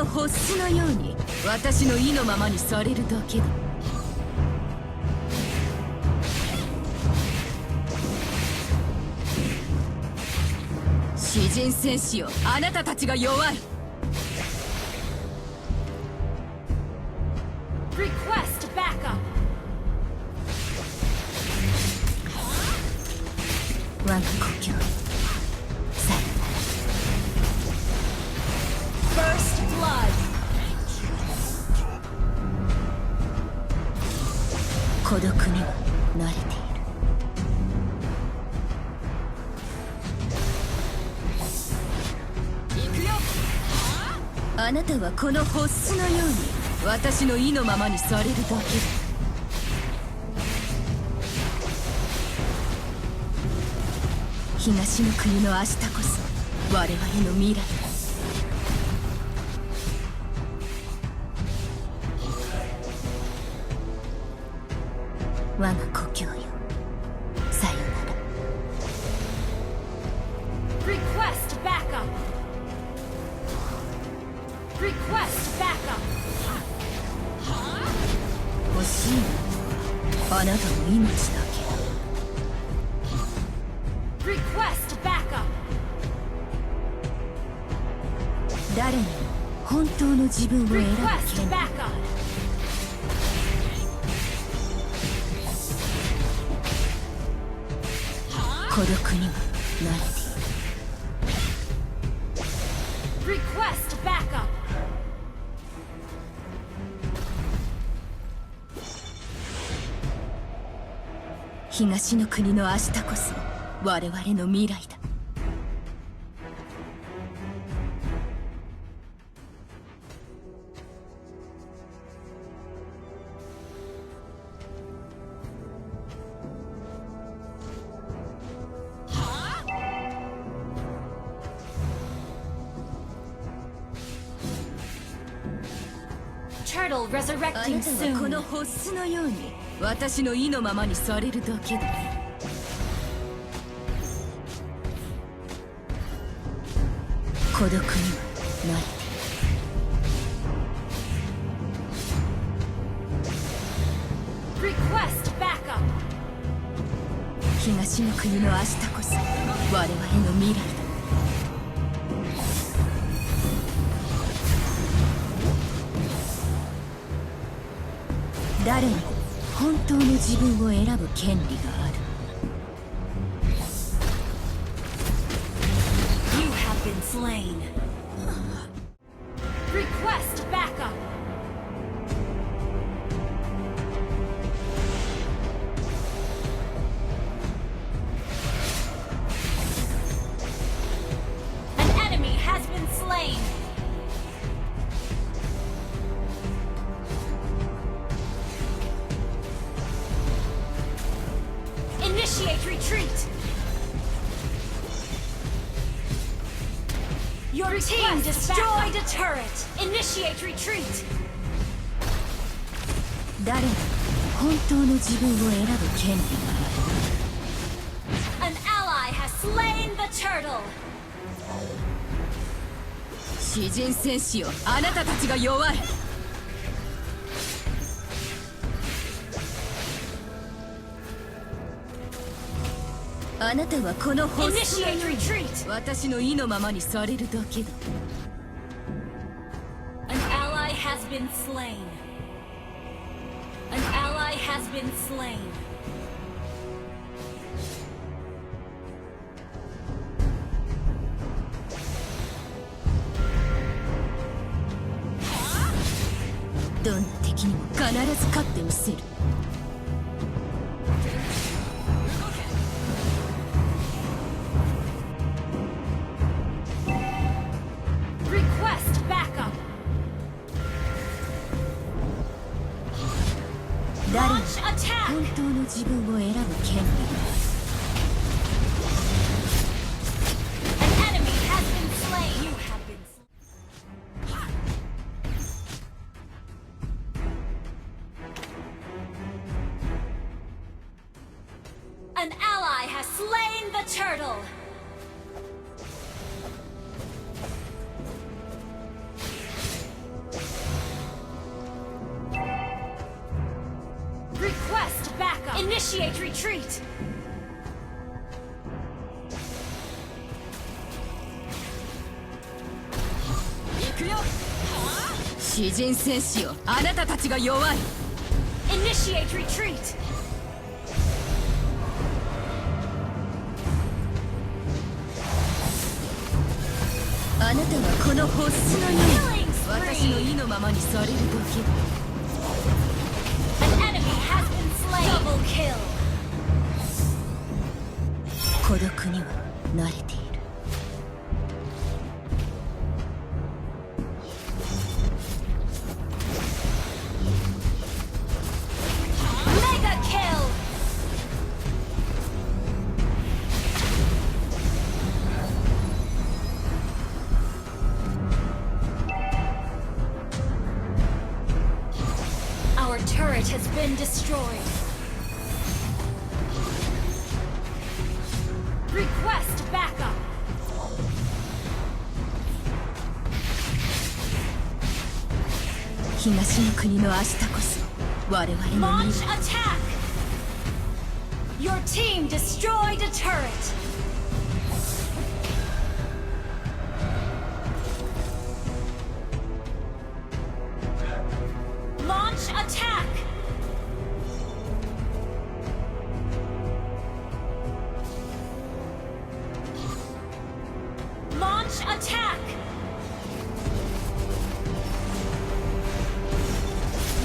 発巣のように私の意のままにされるだけだ。詩人戦士よ、あなたたちが弱い。Request backup. 我が故郷へさよなら。 First blood. 孤独には慣れている。行くよ。あなたはこの発巣のように私の意のままにされるだけだ。東の国の明日こそ我々の未来だ。我が故郷よ、さよなら。 Request backup. Request backup. 欲しいのはあなたの命だけ。 Request backup. 誰にも本当の自分を選ぶ Request 権利。 backup. 孤独には慣れている。 Request backup. 東の国の明日こそ我々の未来だ。Turtle あな resurrecting たはこ soon. の発巣のように私の意のままにされるだけだ。孤独には慣れている。 Request backup. 東の国の明日こそ我々の未来だ。誰にも本当の自分を選ぶ権利がある。 You have been slain. Request backup. An enemy has been slain. Initiate retreat. Your team destroyed a turret. Initiate retreat. 誰にも本当の自分を選ぶ権利がある。 An ally has slain the turtle. 詩人戦士よ、あなたたちが弱い。あなたはこの発巣のよ Initiate うに retreat. 私の意のままにされるだけだ。 An ally has been slain. An ally has been slain.「どんな敵にも必ず勝ってみせる。 Request backup. 誰にも Launch attack. 本当の自分を選ぶ権利がある。 An enemy has been slain. You have been slain. An ally has slain the turtle. backup! Initiate retreat! 行くよ。詩人戦士よ、あなたたちが弱い。 Initiate retreat! あなたはこの発出のように Killing spree! 私の意のままにされるだけ。 An enemy has been slain! Double kill! 孤独には慣れている。 Mega kill! Our turret has been destroyed. Request backup! 東の国の明日こそ我々の Launch 未来。 attack! Your team destroyed a turret! Launch attack! Launch attack!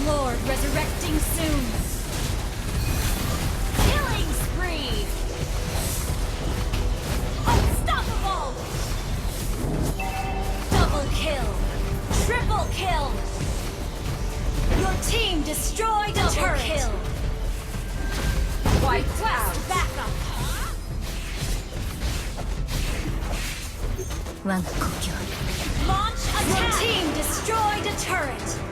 Lord resurrecting soon! Killing spree! Unstoppable! Double kill! Triple kill! Your team destroyed a turret! Kill! Wiped out! Backup! 我が故郷 Launch attack! Your team destroyed a turret!